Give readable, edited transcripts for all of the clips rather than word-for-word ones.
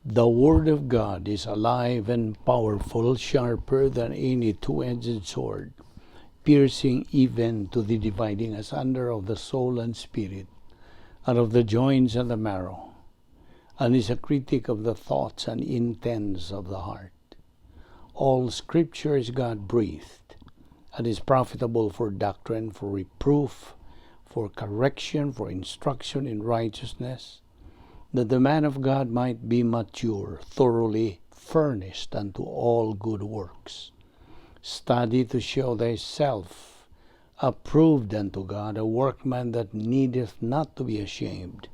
The Word of God is alive and powerful, sharper than any two-edged sword, piercing even to the dividing asunder of the soul and spirit, and of the joints and the marrow, and is a critic of the thoughts and intents of the heart. All Scripture is God-breathed, and is profitable for doctrine, for reproof, for correction, for instruction in righteousness, that the man of God might be mature, thoroughly furnished unto all good works. Study to show thyself approved unto God, a workman that needeth not to be ashamed,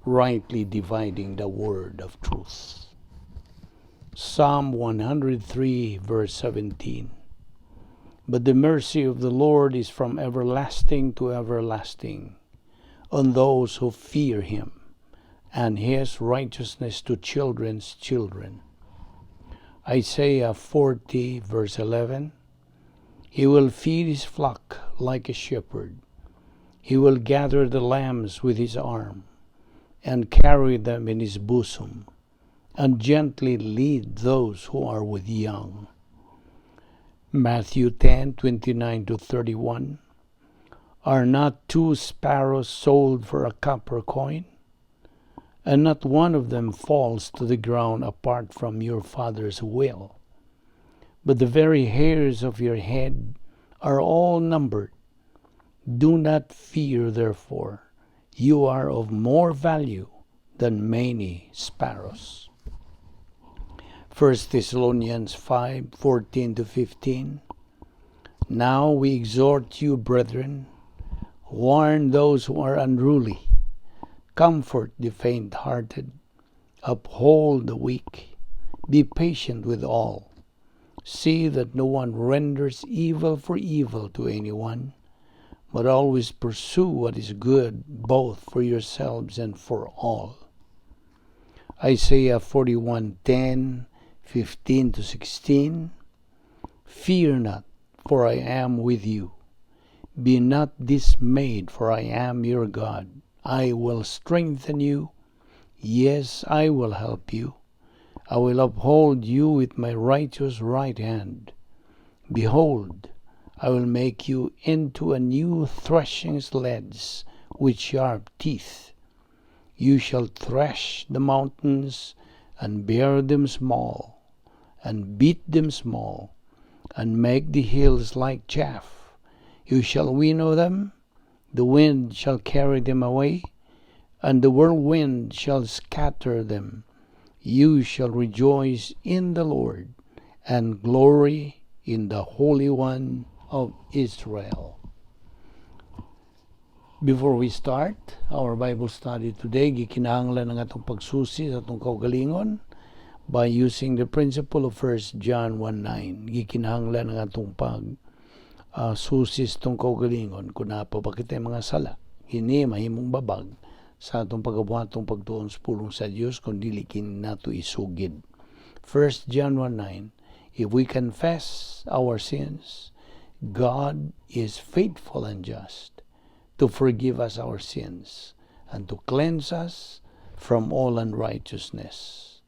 rightly dividing the word of truth. Psalm 103, verse 17. But the mercy of the Lord is from everlasting to everlasting on those who fear him, and his righteousness to children's children. Isaiah 40, verse 11. He will feed his flock like a shepherd. He will gather the lambs with his arm and carry them in his bosom, and gently lead those who are with young. Matthew 10, 29 to 31. Are not two sparrows sold for a copper coin? And not one of them falls to the ground apart from your Father's will. But the very hairs of your head are all numbered. Do not fear, therefore. You are of more value than many sparrows. 1 Thessalonians 5, 14 to 15. Now we exhort you, brethren, warn those who are unruly, comfort the faint-hearted, uphold the weak, be patient with all. See that no one renders evil for evil to anyone, but always pursue what is good, both for yourselves and for all. Isaiah 41:10, 15 to 16. Fear not, for I am with you. Be not dismayed, for I am your God. I will strengthen you. Yes, I will help you. I will uphold you with my righteous right hand. Behold, I will make you into a new threshing sledge with sharp teeth. You shall thresh the mountains and bear them small, and beat them small, and make the hills like chaff. You shall winnow them, the wind shall carry them away, and the whirlwind shall scatter them. You shall rejoice in the Lord, and glory in the Holy One of Israel. Before we start our Bible study today, gikinahanglan ang atong pagsusi sa atong kaugalingon by using the principle of 1 John 1:9. Gikinahanglan ang atong pag susi sa atong kaugalingon kung naa pa ba kitay mga sala. Kini mahimong babag sa atong pagabuhatong pagtuon sa pulong sa Dios kung dili kini nato isugid. 1 John 1:9. If we confess our sins, God is faithful and just to forgive us our sins and to cleanse us from all unrighteousness.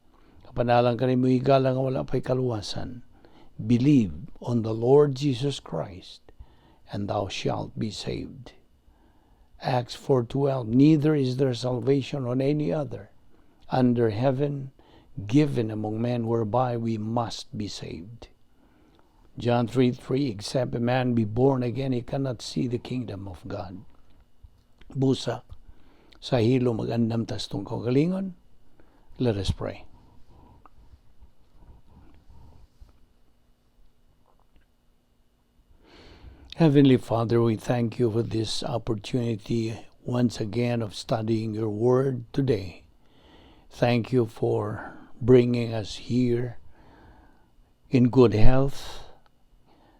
Kapanalang kani mo higala nga wala pa'y kaluwasan, believe on the Lord Jesus Christ and thou shalt be saved. Acts 4:12. Neither is there salvation on any other under heaven given among men whereby we must be saved. John 3:3. Except a man be born again, he cannot see the kingdom of God. Busa, sa hilo mag-andam tas atong kaugalingon. Let us pray. Heavenly Father, we thank you for this opportunity once again of studying your word today. Thank you for bringing us here in good health.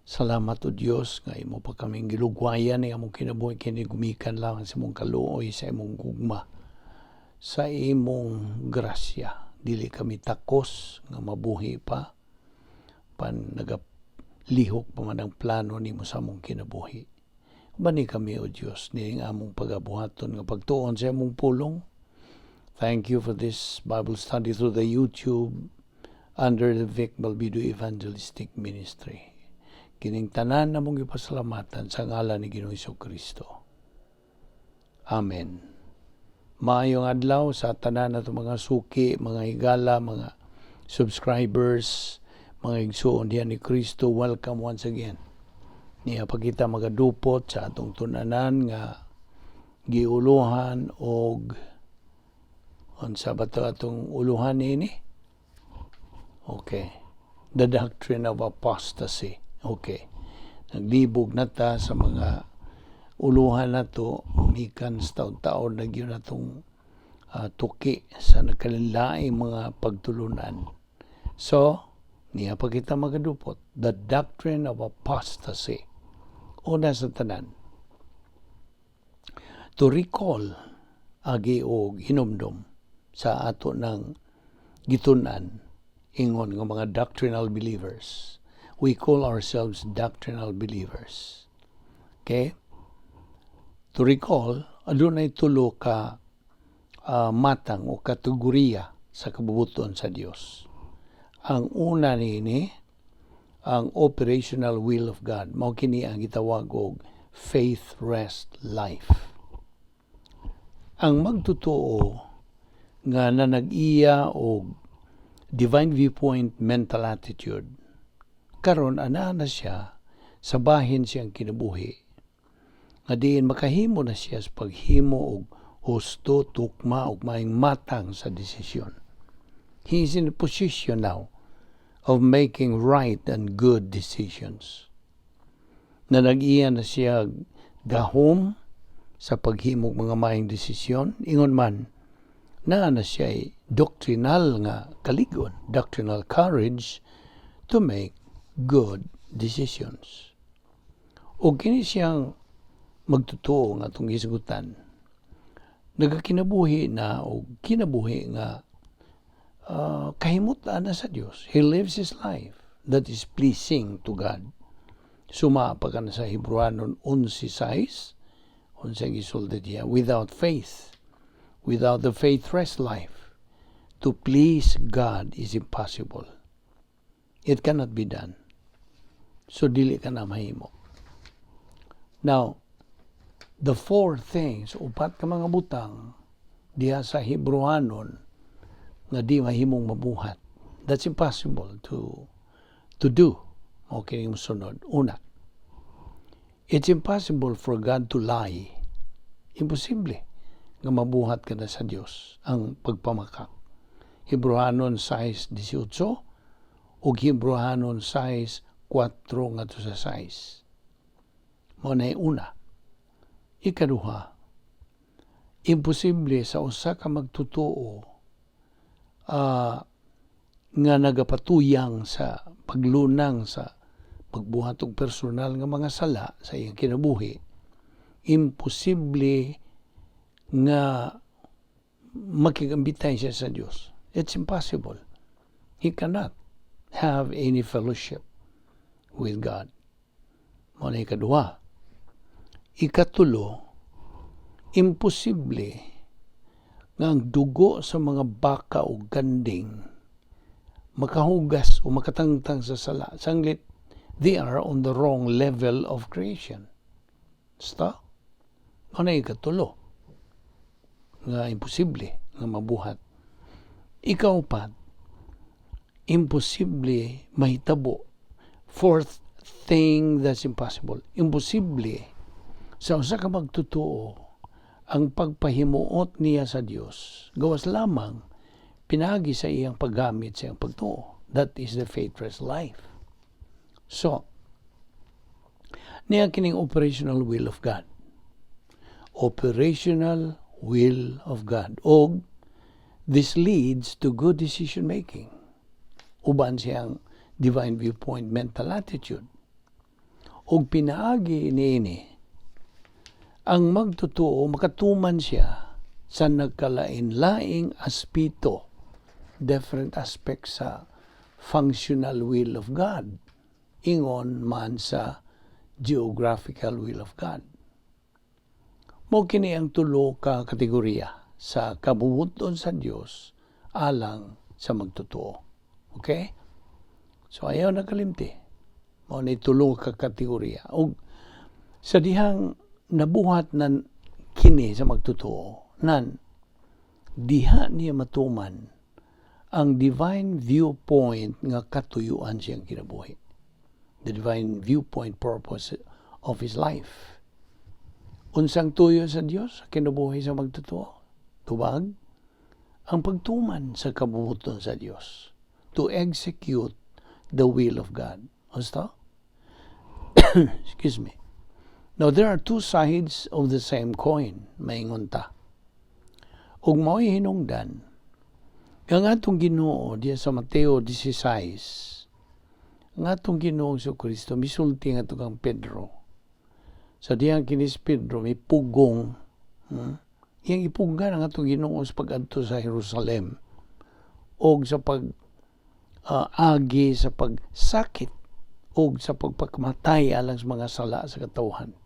Salamat o Dios nga imo pa kaming gilugwayan ni among kinabuhi kini gumikan lang sa imong kaluoy, sa imong gugma, sa imong grasya. Dili kami takos nga mabuhi pa pan nagalihok pa man ang plano nimo sa among kinabuhi. Bani kami o Dios ni ang among pagabuhaton nga pagtuon sa imong pulong. Thank you for this Bible study through the YouTube under the Vic Balbido Evangelistic Ministry. Kining tanan namong gipasalamatan sa ngalan ni Ginoong Kristo. Amen. Maayong adlaw sa tanan nato mga suki, mga higala, mga subscribers, mga igsuon diha ni Kristo. Welcome once again. Niya pa kita magadupot sa atong tun-anan nga giuluhan og, unsa ba to atong uluhan ini? Okay. The doctrine of apostasy. Okay. Naglibog na ta sa mga uluhan nato mikan sa taon-taon na gyud natong tuki sa nagkalainlaing mga pagtulunan. So, niya pa kita magadupot. The doctrine of apostasy. Una sa tanan. To recall, agi og hinumdom sa ato ng gitun-an ingon nga mga doctrinal believers. We call ourselves doctrinal believers. Okay? To recall, adunay tulo ka matang o kategoriya sa kabubuton sa Dios. Ang una niini, ang operational will of God. Mao kini ang gitawag og faith rest life. Ang magtotoo nga nanag-iya og divine viewpoint mental attitude, karon ana na siya sa bahin siyang kinabuhi nga diin makahimo na siya sa paghimo og husto, tukma ug maayong matang sa desisyon. He is in a position now of making right and good decisions. Na nag-iya na siya gahom sa paghimog mga maayong desisyon, ingon man, naa na siya doctrinal nga kaligon, doctrinal courage to make good decisions. O kini siyang magtotoo nga atong hisgutan, nagakinabuhi na o kinabuhi nga kahimutan na sa Dios. He lives his life that is pleasing to God. Suma pa ka na sa Hebrewanon 11:6, unsay gisulti diya, without faith, without the faith rest life, to please God is impossible. It cannot be done. So dili ka na mahimo. Now, the four things, upat ka mga butang diha sa Hebrewanon nga di mahimong mabuhat. That's impossible to do. Okay, yung sunod. Una, it's impossible for God to lie. Imposible nga mabuhat ka na sa Dios ang pagpamakak. Hebrewanon 6:18 ug Hebrewanon 6:4 ngadto sa 6. Mao na una. Ikaduha, imposible sa usa ka magtotoo nga nagapatuyang sa paglunang sa pagbuhat og personal nga mga sala sa iyang kinabuhi, imposible nga makigambitay siya sa Dios. It's impossible. He cannot have any fellowship with God. Mao na ikaduha. Ikatulo, imposible nga ang dugo sa mga baka o kanding makahugas o makatangtang sa sala. Sanglit, they are on the wrong level of creation. Stop. Mao na ikatulo nga imposible nga mabuhat. Ikaupat, imposible mahitabo. Fourth thing that's impossible. Imposible sa usa ka magtotoo ang pagpahimuot niya sa Dios gawas lamang pinaagi sa iyang paggamit sa iyang pagtuo. That is the faithless life. So, niya kining operational will of God. Operational will of God. Og this leads to good decision making. Uban siyang divine viewpoint mental attitude. Og pinaagi niini, ang magtotoo makatuman siya sa nagkalain-laing aspeto, different aspects sa functional will of God, ingon man sa geographical will of God. Mo kini ang tulo ka kategorya sa kabubuton sa Dios alang sa magtotoo. Okay? So ayaw na kalimti. Mao ni tulo ka kategorya. Ug sa dihang nabuhat nan kini sa magtotoo, nan diha niya matuman ang divine viewpoint nga katuyuan siyang kinabuhi. The divine viewpoint purpose of his life. Unsang tuyo sa Dios sa kinabuhi sa magtotoo? Tubag, ang pagtuman sa kabubuton sa Dios. To execute the will of God. Basta? Excuse me. Now, there are two sides of the same coin, maingon ta. Ug mao'y hinungdan, ang atong Ginoo diya sa Mateo 16, ang atong Ginoong Kristo misulti nga kang Pedro. Sa diyang kinis Pedro may pugong, iyang ipuggan ang atong Ginoo sa pag-adto sa Jerusalem og sa pag agi sa pagsakit og sa pagpakamatay alang sa mga sala sa katawhan.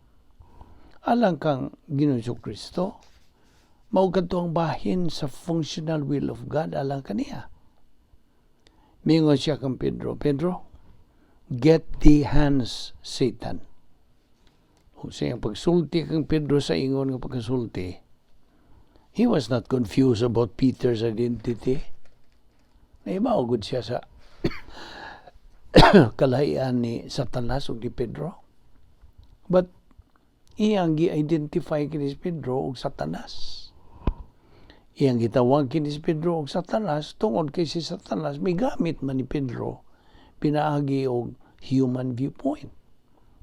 Alang kang Ginoong Kristo, mao kadto ang bahin sa functional will of God alang kaniya. Mingon siya kang Pedro, "Pedro, get thee hence, Satan." Kung siyang pagsulti kang Pedro sa ingon nga pagkasulti, he was not confused about Peter's identity. Naibaw gud siya sa kalahian ni Satanas ug ni Pedro. But iyang gi-identify kini si Pedro og Satanas. Iyang gitawag kini si Pedro og Satanas tungod kay si Satanas may gamit man ni Pedro pinaagi og human viewpoint.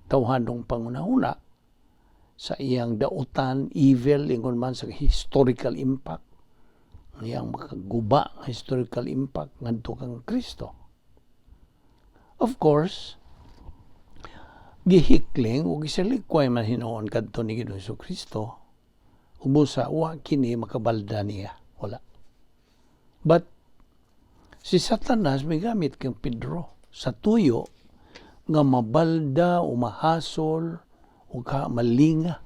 Tawhanong pangunahuna sa iyang dautan, evil, ingon man sa historical impact. Ang iyang makaguba nga historical impact ngadto kang Kristo. Of course, gihikling ug gisalikway man hinuon kadto ni Ginoong Kristo. Ubusa wa kini makabalda niya, wala. But si Satanas may gamit kang Pedro sa tuyo nga mabalda o mahasol o ka malinga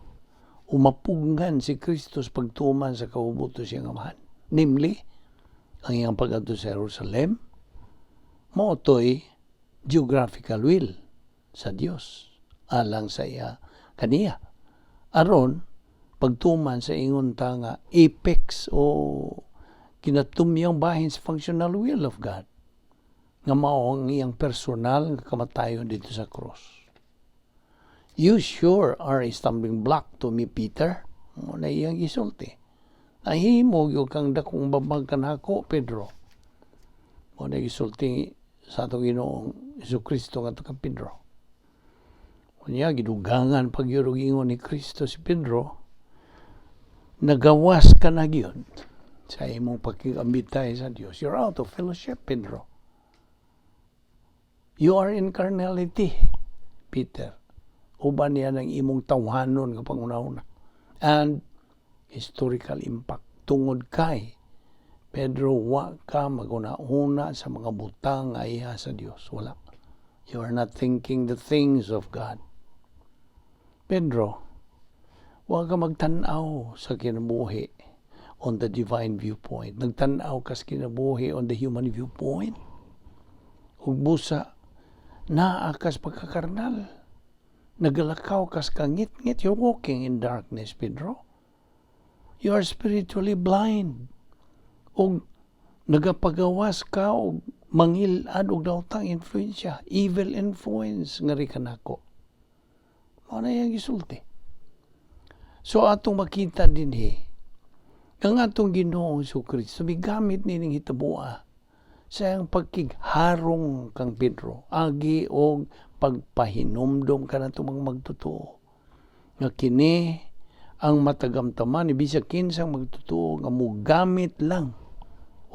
o mapugnan si Kristo sa pagtuman sa kaubuto siyang Amahan. Namely, ang iyang pag-adto sa Jerusalem, mao to'y geographical will sa Dios alang sa iya kaniya. Aron pagtuman sa ingon ta nga apex o kinatumyang bahin sa functional will of God nga mao ang iyang personal nga kamatayon dito sa cross. "You sure are a stumbling block to me, Peter." Mao na iyang gisulti. "Nahimo gyud kang dakong babag kanako, Pedro." Mao na gisulti sa atong Ginoong Hesus Kristo ngadto kang Pedro. Unya gidugangan pagyud og ingon ni Kristo si Pedro, "Nagawas ka na gyud sa imong pakigambitay sa Dios. You're out of fellowship, Pedro. You are in carnality, Peter." Uban niya ng imong tawhanon nga pangunahuna. And historical impact tungod kay Pedro, wa ka maguna-una sa mga butang nga iya sa Dios. Wala. You are not thinking the things of God. Pedro, wa ka magtan-aw sa kinabuhi on the divine viewpoint. Nagtan-aw ka sa kinabuhi on the human viewpoint. Ug busa, naa kas pagkakarnal. Nagalakaw kas kangit-ngit. You're walking in darkness, Pedro. You are spiritually blind. Ug nagapagawas ka og mangilad og daotang influensya, evil influence nga ri kanako. Mao na iyang gisulti. So atong makita dinhi ang atong Ginoong Kristo migamit nining hitaboa sa iyang pagkigharong kang Pedro agi og pagpahinumdom kanatong mga magtotoo nga kini ang matagamtaman ni bisag kinsang magtotoo nga mogamit lang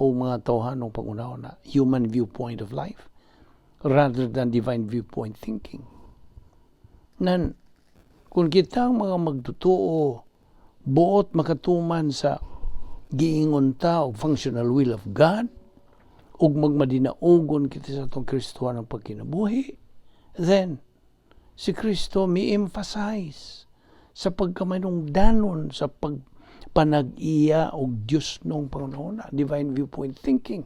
o mga tawhanong pangunahuna, human viewpoint of life rather than divine viewpoint thinking. Nan kung kitang mga magtotoo buot makatuman sa giingon ta og functional will of God ug magmadinaugon kita sa atong Kristohanong pagkinabuhi, then si Kristo mi emphasize sa pagkamanungdanon sa pagpasakop Panag-iya og Diyosnong panghunahuna, divine viewpoint thinking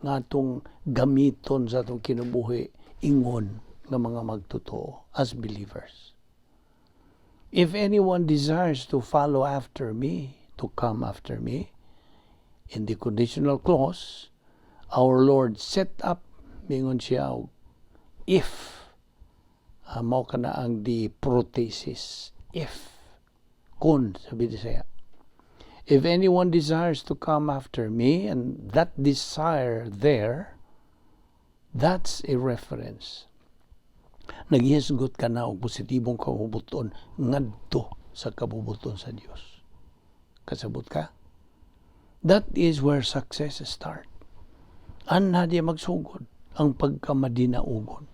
nga atong gamiton sa atong kinabuhi ingon nga mga magtotoo, as believers. If anyone desires to follow after me, to come after me, in the conditional clause, our Lord set up, mingon siya og if, mao kana ang the protasis, if, kun sa Bisaya. If anyone desires to come after me, and that desire there, that's a reference. Naghisgot ka na og positibong kabubuton ngadto sa kabubuton sa Dios. Kasabot ka? That is where success start. Anha di magsugod ang pagkamadinaugon.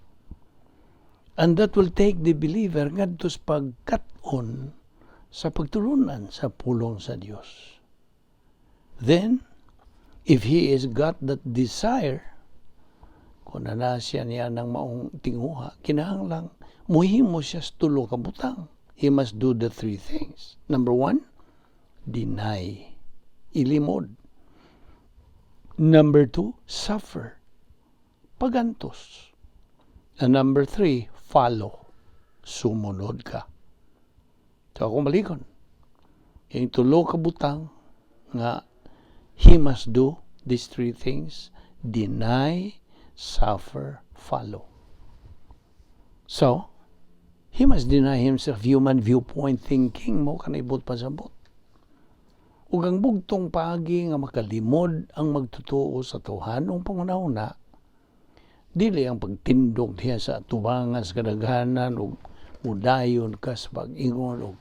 And that will take the believer ngadto sa pagkat-on sa pagtulunan sa pulong sa Dios. Then, if he is got that desire, kung na siya niya ng maong tinguha, kinahanglang muhimo siya sa tulo ka butang. He must do the three things. Number one, deny. Ilimod. Number two, suffer. Pagantos. And number three, follow. Sumunod ka. So akong balikon. Yung tulo ka butang nga he must do these three things: deny, suffer, follow. So, he must deny himself human viewpoint thinking mao kanay buot pasabot. Ug ang bugtong paagi nga makalimod ang magtotoo sa tawhanong panghunahuna, dili ang pagtindog diha sa tubangan sa kadaghanan ug mudayon ka sa pag-ingon og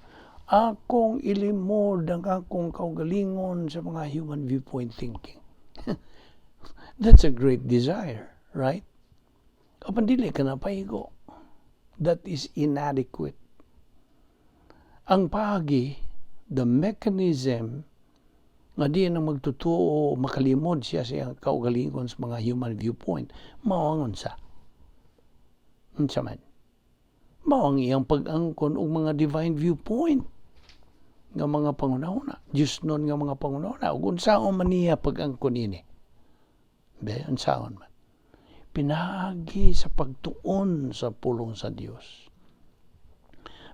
akong ilimod ang akong kaugalingon sa mga human viewpoint thinking. That's a great desire, right? Apan dili ka na paigo. That is inadequate. Ang paagi, the mechanism nga di nang magtotoo makalimod siya sa iyang kaugalingon sa mga human viewpoint, mao ang unsa? Unsa man? Mao ang iyang pag-angkon og mga divine viewpoint nga mga panghunahuna. Diyosnon nga mga panghunahuna. Ug unsaon man niya pag-angkon ini? Be, unsaon man? Pinaagi sa pagtuon sa pulong sa Dios.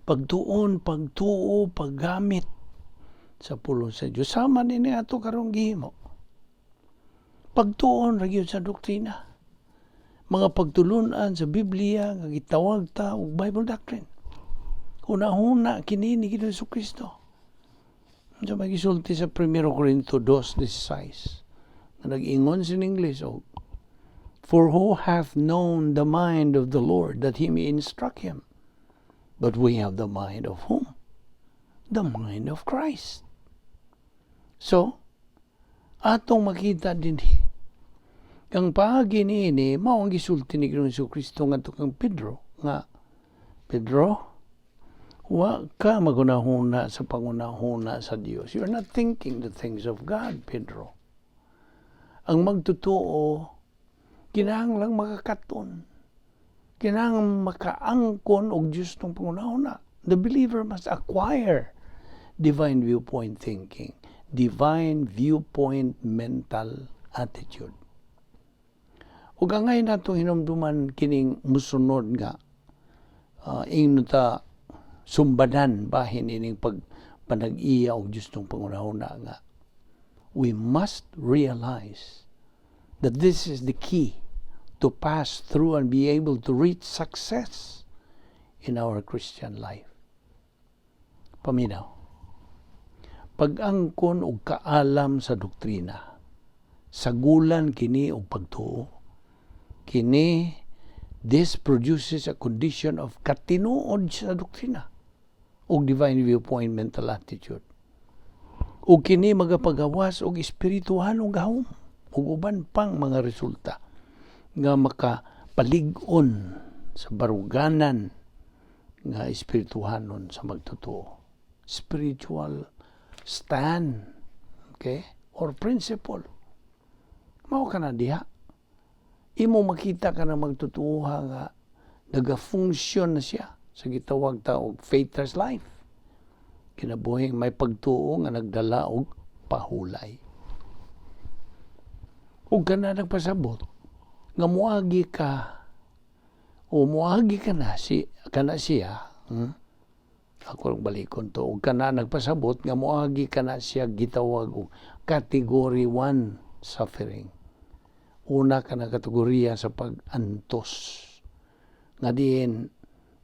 Pagtuon, pagtuo, paggamit sa pulong sa Dios. Sama ni ato karong gihimo. Pagtuon ra gyud sa doktrina. Mga pagtulunan sa Biblia nga gitawag ta og Bible doctrine. Hunahuna kini ni Ginoong Kristo. Sa magisulti sa 1 Corinto 2:16 nga nag-ingon sin English og, "For who hath known the mind of the Lord that he may instruct him? But we have the mind of whom? The mind of Christ." So, atong makita din ang paagi niini mao ang gisulti ni Ginoong Kristo ngadto kang Pedro nga, "Pedro, wa ka magunahuna sa pangunahuna sa Dios. You're not thinking the things of God, Pedro." Ang magtotoo kinahanglang makakaton, kinahanglang makaangkon og Diyosnong pangunahuna. The believer must acquire divine viewpoint thinking, divine viewpoint mental attitude. Ug angay natong hinumduman kining musunod nga ingno ta sumbanan bahin ining pag panag-iya og Diyosnong pangunahuna nga we must realize that this is the key to pass through and be able to reach success in our Christian life. Paminaw. Pag-angkon og kaalam sa doktrina, sagulan kini og pagtuo. Kini, this produces a condition of katinuod sa doktrina og divine viewpoint mental attitude. Ug kini magapagawas og espirituhanong gahom ug uban pang mga resulta nga makapalig-on sa baruganan nga espirituhanon sa magtotoo. Spiritual stand, okay, or principle. Mao ka na diha. Imo makita ka na magtutuha nga nagafunksyon na siya sa gitawag ta og faith as life. Kinabuhing may pagtuo nga nagdala og pahulay. Ug kana nagpasabot nga muagi ka o muagi ka na si kana siya, Ako lang balikon to. Ug kana nagpasabot nga muagi kana siya gitawag og category 1 suffering. Una ka na kategorya sa pag-antos nga diin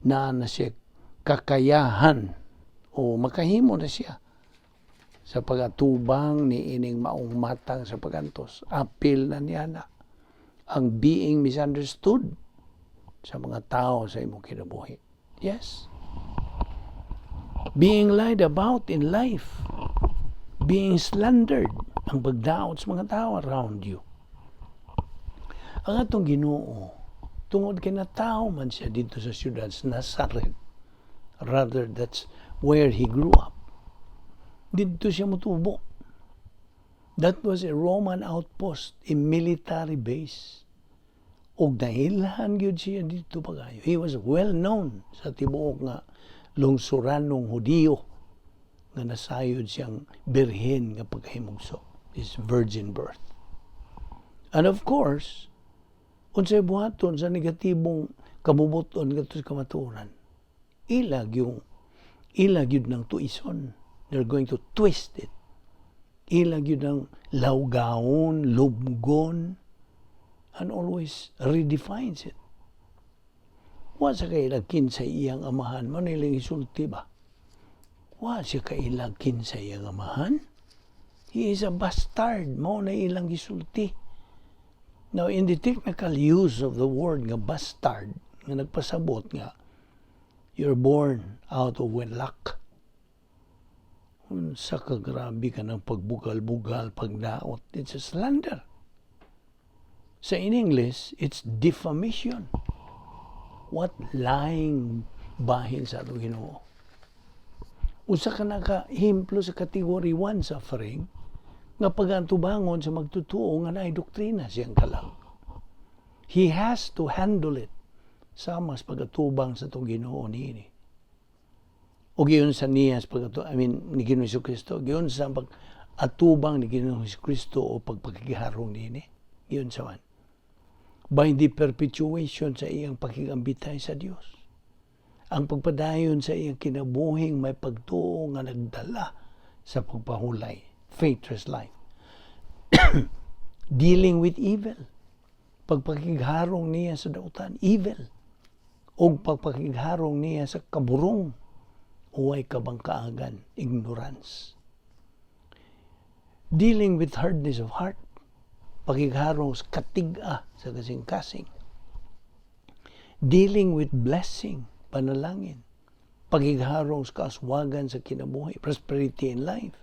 naa na siya kakayahan o makahimo na siya sa pagatubang ni ining maong matang sa pagantos. Apil na niya na ang being misunderstood sa mga tao sa imong kinabuhi. Yes. Being lied about in life. Being slandered. Ang pagdaot sa mga tao around you. Ang atong Ginoo, tungod kay natao man siya dito sa siyudad sa Nazareth. Rather, that's where he grew up. Dito siya mutubo. That was a Roman outpost, a military base. Og nailhan gyud siya dito pagayo. He was well known sa tibuok nga lungsuranong Hudiyo nga nasayod siyang birhen nga pagkahimugso, his virgin birth. And of course, unsay buhaton sa negatibong kabubuton ngadto sa kamatuoran? Ila gyud ng tuison. They're going to twist it. Ila gyud ng lawgaon, lubgon, and always redefines it. Wa sa kailag kinsa iyang amahan, man ilang isulti ba? Wa siya kailag kinsa iyang amahan. He is a bastard, mao na ilang gisulti. Now, in the technical use of the word nga bastard, nga nagpasabot nga, you're born out of wedlock. Unsa ka grabe ka ng pagbugal-bugal, pagdaot. It's a slander. Sa in English, it's defamation. What lying bahin sa atong Ginoo. Usa ka naka-ehemplo sa category 1 suffering nga pag-antubangon sa magtutuo nga naay doktrina siyang kalag. He has to handle it sama sa pag-atubang sa atong Ginoo niini. O giyon sa niya sa pag, I mean, ni Ginoong Kristo, giyon sa pag-atubang ni Ginoong Kristo o pagpakigiharong niini. Giyon sa man. By the perpetuation sa iyang pakigambitay sa Dios. Ang pagpadayon sa iyang kinabuhing may pagtuo nga nagdala sa pagpahulay, faithless life. Dealing with evil. Pagpakigharong niya sa dautan, evil. O pagpakigharong niya sa kaburong, uway kabangkaagan, ignorance. Dealing with hardness of heart, pagigharong sa katig-a sa kasing-kasing. Dealing with blessing, panalangin. Pagigharong sa kaaswagan sa kinabuhi, prosperity in life.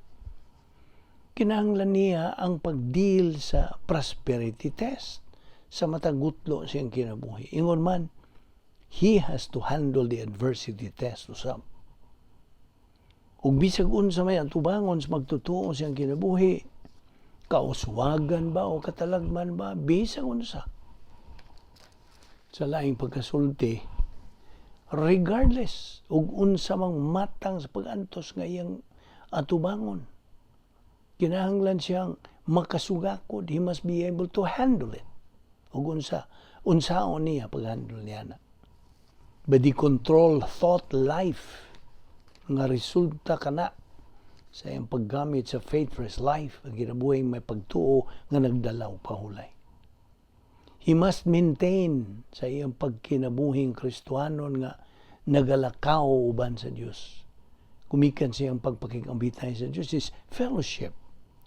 Kinahanglan niya ang pag-deal sa prosperity test sa matagutlo siyang kinabuhi. Ingon man, he has to handle the adversity test usab. Ug bisag unsa may atubangon sa magtutuo siyang kinabuhi, kauswagan ba o katalagman ba, bisag unsa. Sa laing pagkasulti, regardless ug unsa mang matang sa pag-antos nga iyang atubangon, kinahanglan siyang makasugakod. He must be able to handle it. Ug unsaon niya pag-handle niya na. But the control thought life nga resulta kana sa iyang paggamit sa faithless life, ang kinabuhing may pagtuo nga nagdala og pahulay. He must maintain sa iyang pagkinabuhing Kristohanon nga nagalakaw uban sa Dios. Gumikan sa iyang pagpakigambitay sa Dios is fellowship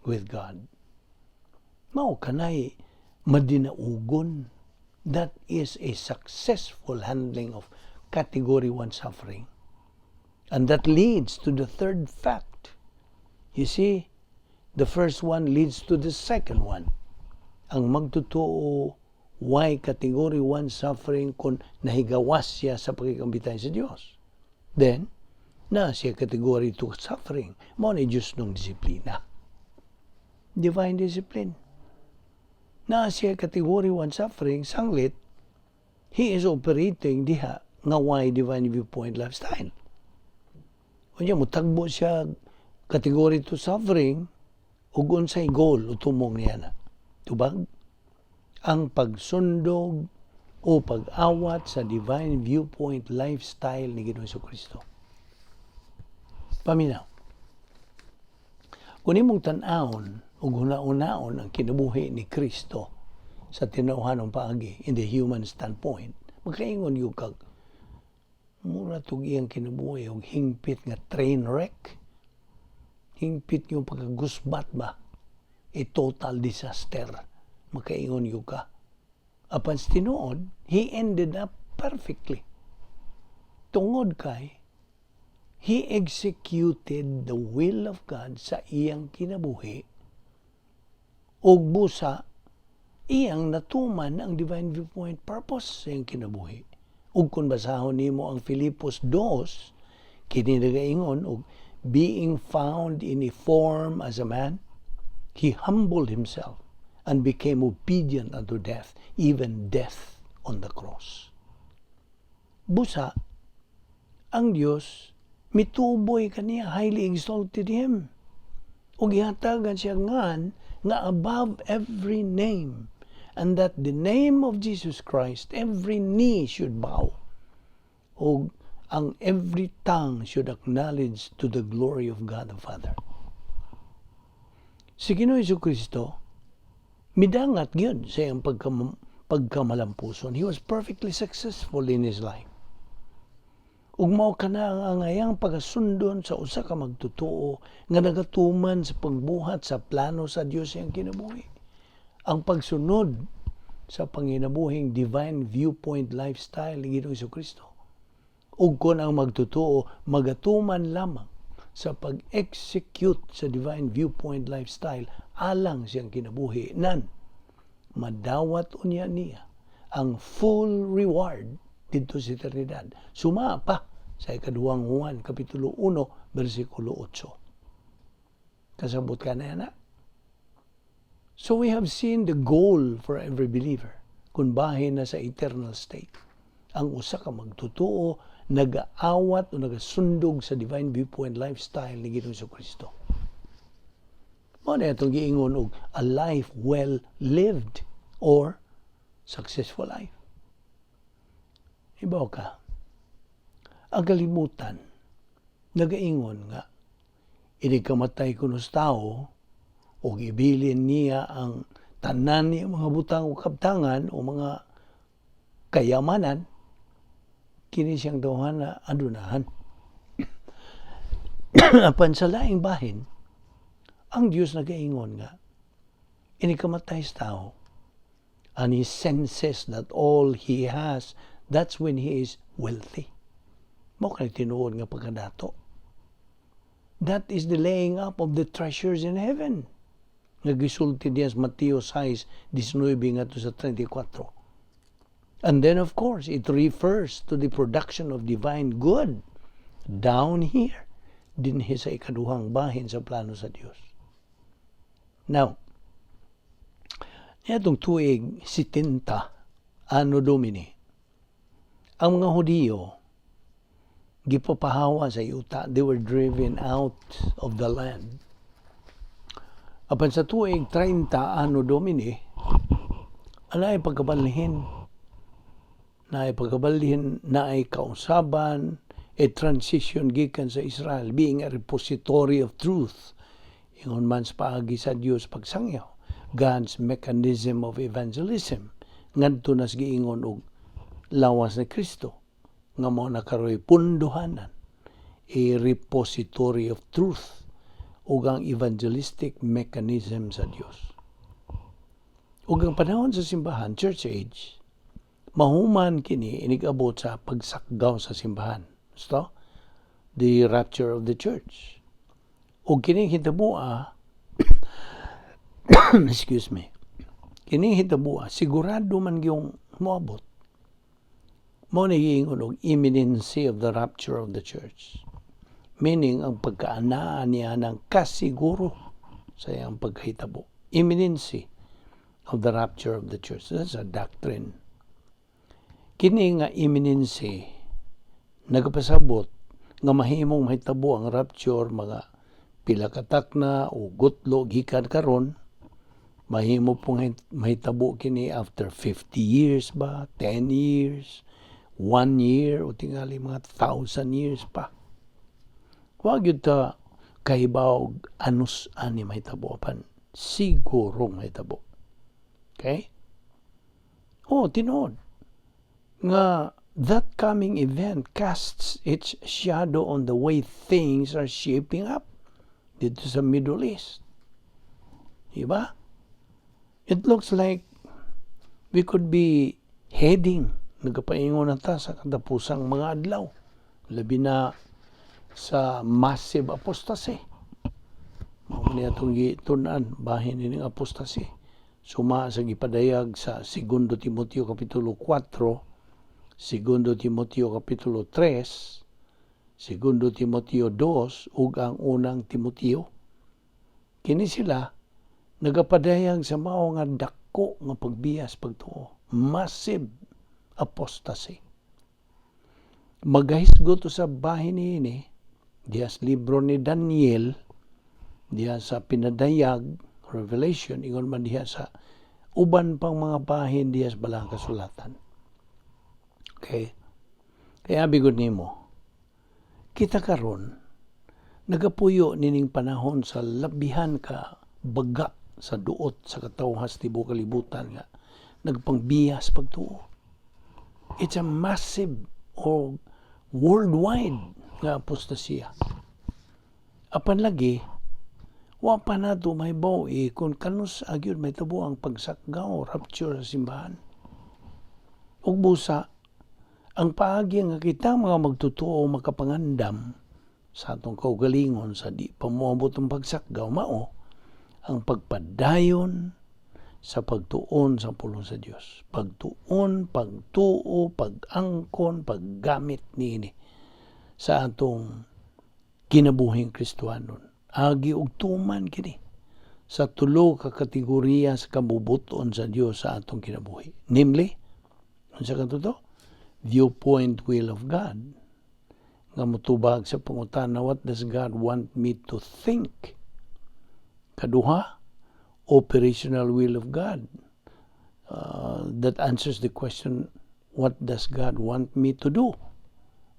with God. Mao kanay madinaugon. That is a successful handling of category 1 suffering. And that leads to the third fact. You see, the first one leads to the second one. Ang magtotoo, why category 1 suffering kung nahigawas siya sa pakikambitay sa Dios. Then, na siya category 2 suffering. Mao ni Diyos nung disiplina. Divine discipline. Na siya category 1 suffering, sanglit, he is operating diha nga why divine viewpoint lifestyle. Unya mutagbo siya category to suffering, ug unsay goal o tumong niya na? Tubag ang pagsundog o pag-awat sa divine viewpoint lifestyle ni Ginoong Kristo. Paminaw. Kung imong tan-awon ug huna-hunaon ang kinabuhi ni Kristo sa tinawhanong paagi in the human standpoint, makaingon gyud kag mura tog iyang kinabuhi og hingpit nga train wreck. Hingpit yung pagkagusbat ba? A total disaster. Makaingon gyud ka. Apan sa tinuod, he ended up perfectly. Tungod kay he executed the will of God sa iyang kinabuhi ug busa iyang natuman ang divine viewpoint purpose sa iyang kinabuhi. Ug kung basahon nimo ang Filipos 2, kini nagaingon og being found in a form as a man, he humbled himself and became obedient unto death, even death on the cross. Busa, ang Dios mituboy kaniya, highly exalted him. Ug gihatagan siya ngan nga above every name, and that the name of Jesus Christ every knee should bow ug ang every tongue should acknowledge to the glory of God the Father. Si Ginoong Kristo midangat gyud sa iyang pagkamalampuson. He was perfectly successful in his life. Ug mao kana ang iyang pagasundon sa usa ka magtotoo nga nagatuman sa pagbuhat sa plano sa Dios iyang kinabuhi. Ang pagsunod sa panginabuhing divine viewpoint lifestyle ni Ginoong Kristo. Ug kon ang magtotoo magatuman lamang sa pag-execute sa divine viewpoint lifestyle alang siyang kinabuhi nan madawat unya niya ang full reward didto sa eternidad. Suma pa sa ikaduhang Juan, Kapitulo 1, versikulo 8. Kasabot ka na yan, ha? So we have seen the goal for every believer kung bahin na sa eternal state. Ang usa ka magtotoo nagaawat o nagasundog sa divine viewpoint lifestyle ni Ginoong Kristo. Mao na itong giingon og a life well lived or successful life. Ibaw ka, ang kalibutan nagaingon nga inig kamatay kuno sa tao ug ibilin niya ang tanan niya mga butang o kabtangan o mga kayamanan, kini siyang tawhana adunahan. Apan sa laing bahin, ang Dios nagaingon nga inig kamatay sa tao and he senses that all he has, that's when he is wealthy. Mao kay tinuod nga pagkadato. That is the laying up of the treasures in heaven nga gisulti niya sa Mateo 6:19 ngadto sa 34. And then, of course, it refers to the production of divine good down here dinhi sa ikaduhang bahin sa plano sa Dios. Now, niadtong tuig 70 Anno Domini, ang mga Hudiyo gipapahawa sa yuta. They were driven out of the land. Apan sa tuig 30 Anno Domini, anay pagkabalhin, naay pagkabalhin, naay kausaban, a transition gikan sa Israel being a repository of truth. Ingon man sa paagi sa Dios pagsangyaw, God's mechanism of evangelism ngadto nas giingon og lawas ni Kristo nga mao na karoy punduhanan, a repository of truth ug ang evangelistic mechanism sa Dios. Ug ang panahon sa simbahan, church age, mahuman kini inig-abot sa pagsakgaw sa simbahan. Gusto? The rapture of the church. Ug kining hitaboa, excuse me, kining hitaboa, sigurado man gyung moabot. Mao ni giingon og imminency of the rapture of the church. Meaning, ang pagkaanaa niya ng kasiguro sa iyang pagkahitabo. Imminency of the rapture of the church. That's a doctrine. Kini nga imminency nagapasabot Nga mahimong mahitabo ang rapture mga pila ka takna o gutlo gikan karon, mahimo pong mahitabo kini after 50 years ba, 10 years, 1 year, o tingali mga 1,000 years pa. Wa gyud ta kahibaw anus ani mahitabo, apan siguro mahitabo. Okay? Oh, tinuod nga that coming event casts its shadow on the way things are shaping up dito sa Middle East. Diba? It looks like we could be heading, nagapaingon na ta sa katapusang mga adlaw. Labi na sa massive apostasy. Mao man atong gitun-an bahin nining apostasy. Suma sa gipadayag sa Segundo Timoteo Kapitulo 4, Segundo Timoteo Kapitulo 3, Segundo Timoteo 2 ug ang Unang Timoteo. Kini sila nagapadayag sa mao nga dako nga pagbiyas pagtuo. Massive apostasy. Magahisgot sa bahin niini diha sa libro ni Daniel, diha sa pinadayag, Revelation, ingon man diha sa uban pang mga bahin diha sa Balaang Kasulatan. Okay? Kaya bigod nimo, kita karon nagapuyo nining panahon sa labihan ka baga sa duot sa katawhan sa tibuok kalibutan nga nagpangbiyas pagtuo. It's a massive or worldwide nga apostasya. Apan lagi, wa pa nato mahibaw eh, kung kanus gyud mahitabo ang pagsakgaw, rapture sa simbahan. Ug busa, ang paagi nga kita mga magtotoo makapangandam sa atong kaugalingon sa di pa moabot ang pagsakgaw mao ang pagpadayon sa pagtuon sa pulong sa Dios. Pagtuon, pagtuo, pag-angkon, paggamit niini sa atong kinabuhing Kristohanon. Agi og tuman kini sa tulo ka kategorya sa kabubuton sa Dios sa atong kinabuhi. Namely, unsa ka to? Viewpoint will of God nga mutubag sa pangutana, "What does God want me to think?" Kaduha, operational will of God that answers the question, "What does God want me to do?"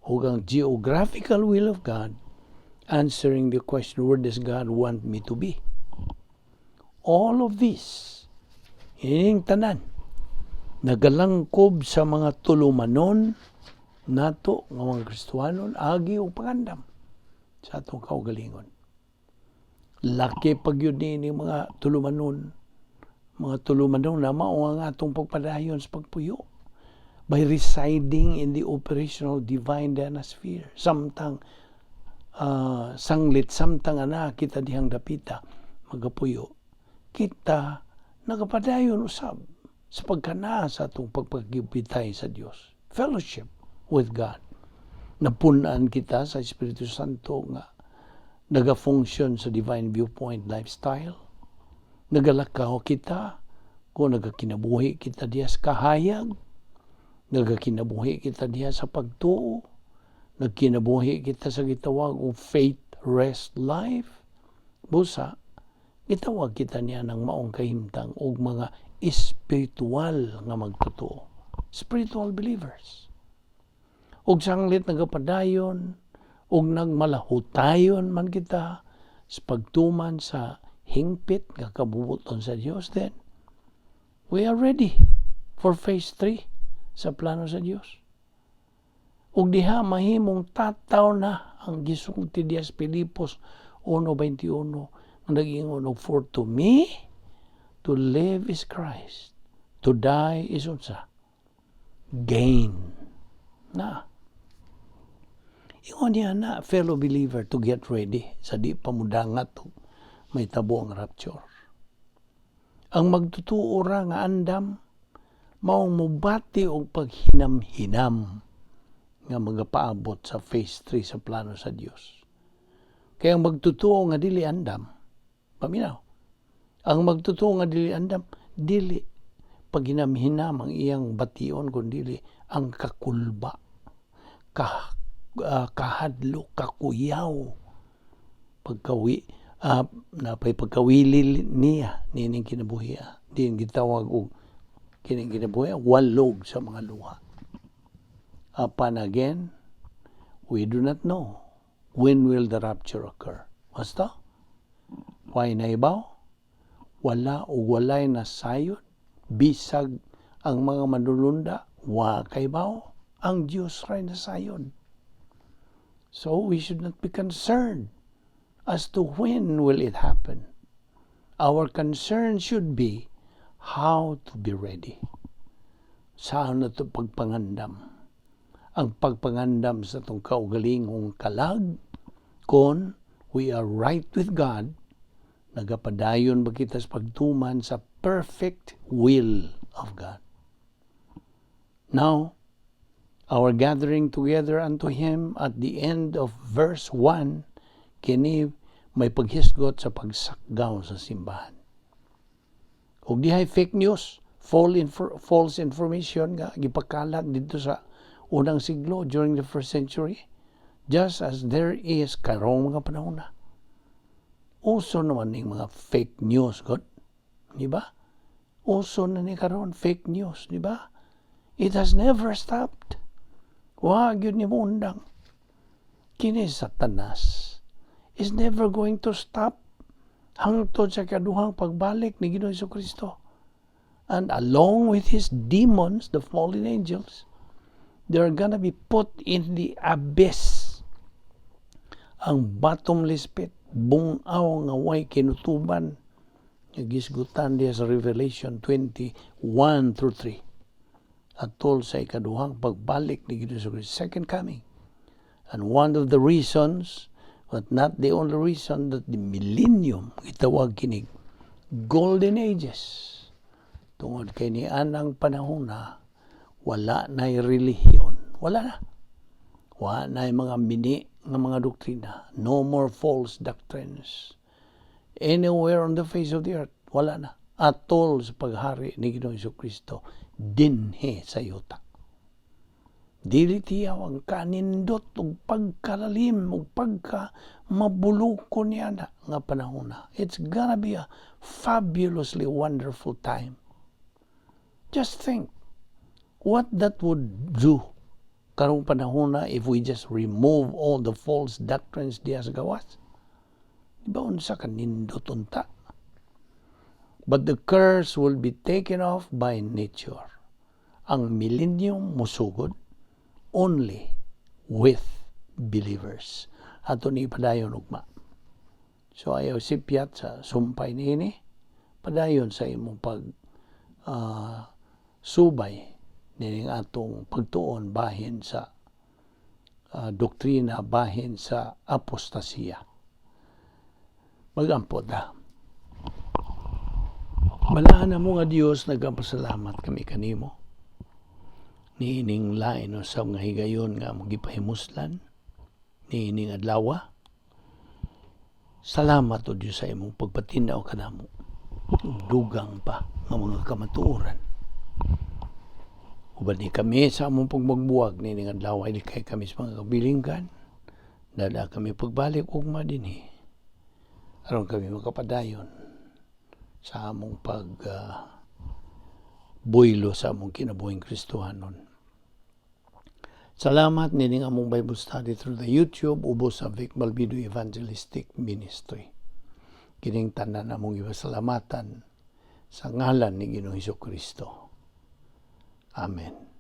Ug ang geographical will of God answering the question, "Where does God want me to be?" All of this, ining tanan, nagalangkob sa mga tulumanon nato nga mga Kristohanon agi og pangandam sa atong kaugalingon. Laki pag yun ni mga tulumanon na mao ang atong pagpadayon sa pagpuyo by residing in the operational divine sphere. Samtang sanglit samtang ana kita dihang dapita magapuyo, kita nagapadayon usab sa pagkana sa atong pagpagibitay sa Dios, fellowship with God. Napun-an kita sa Espiritu Santo nga nagafunction sa divine viewpoint lifestyle. Nagalakaw kita kung nagakinabuhi kita diya sa kahayag, nagakinabuhi kita diya sa pagtuo, nagkinabuhi kita sa gitawag og faith rest life. Busa, gitawag kita niya ng maong kahimtang og mga espiritual nga magtotoo. Spiritual believers. Ug sanglit nagapadayon ug nagmalahutayon man kita sa pagtuman sa hingpit nga kabubuton sa Dios, then we are ready for phase 3 sa plano sa Dios. Ug diha mahimong tataw na ang gisulti diha sa Filipos 1:21 nga nag-ingon og, "For to me to live is Christ, to die is," unsa? "Gain." Na. Ingon niya na, fellow believer, to get ready sa di pa mudangat mahitabo ang rapture. Ang magtutuo ra nga andam maong mubati og paghinam-hinam nga magapaabot sa phase 3 sa plano sa Dios. Kaya ang magtutuo nga dili andam, paminaw, ang magtutuo nga dili andam, dili paghinam-hinam ang iyang bation, kun dili ang kakulba, ka kahadlok, kakuyaw. Pagkawi napay pagkawili niya nining kinabuhi. Diin gitawag og kining kinabuhi walog sa mga luha. Upon again, we do not know when will the rapture occur. Basta, way nahibaw, wala o walay nasayod, bisag ang mga manulunda, wa kaibaw, ang Diyos ray nasayod. So we should not be concerned as to when will it happen. Our concern should be how to be ready. Saan na ito pagpangandam? Ang pagpangandam sa atong kaugalingong kalag, kung we are right with God, nagapadayon ba kita sa pagtuman sa perfect will of God. Now, our gathering together unto Him at the end of verse 1, kini may paghisgot sa pagsakgaw sa simbahan. Ug dihay fake news, false information nga gipakalat dito sa unang siglo, during the first century, just as there is karong mga panahon na. Uso naman ning mga fake news, God. Di ba? Uso na ni karon fake news, di ba? It has never stopped. Wa gyud ni undang. Kini Satanas is never going to stop hangtod sa kaduhang pagbalik ni Ginoong Kristo. And along with his demons, the fallen angels, they're gonna be put in the abyss. Ang bottomless pit, bungaw nga way kinutuban, nga gisgutan diya sa Revelation 21 through 3. Atol sa ikaduhang pagbalik ni Ginoong Kristo, second coming. And one of the reasons, but not the only reason, that the millennium, gitawag kinig golden ages. Tungod kay ni anang panahon na wala na relihiyon. Wala na. Wala na mga mini nga mga doktrina. No more false doctrines. Anywhere on the face of the earth, wala na. Atol sa paghari ni Ginoong Kristo dinhi sa yuta. Dili tiyaw ang kanindot ug pagkalalim ug pagka mabuluko niya na nga panahon na. It's gonna be a fabulously wonderful time. Just think what that would do karong panahon na if we just remove all the false doctrines diya sa gawas. Di ba unsa kanindot unta? But the curse will be taken off by nature. Ang millennium musugod only with believers. Ato ni padayon ugma. So ayaw sipyat sa sumpay niini, padayon sa imong pag subay nining atong pagtuon bahin sa doktrina bahin sa apostasiya. Magampo ta. Balaan mo nga Dios, nagapasalamat kami kanimo niining lain sa mga higayon nga among gipahimuslan niining adlaw. Salamat o Dios sa imong pagpatinaw kanamo ug dugang pa nga mga kamatuoran. Uban ni kami sa among pagmagbuwag niining adlaw, kay kami sa mga kabilinggan. Dala kami pagbalik ugma dinhi aron kami makapadayon sa among pag buylo sa among kinabuhing Kristohanon. Salamat nining among Bible study through the YouTube ubos sa Vic Malvido Evangelistic Ministry. Kining tanan among ipasalamatan sa ngalan ni Ginoong Hesus Kristo. Amen.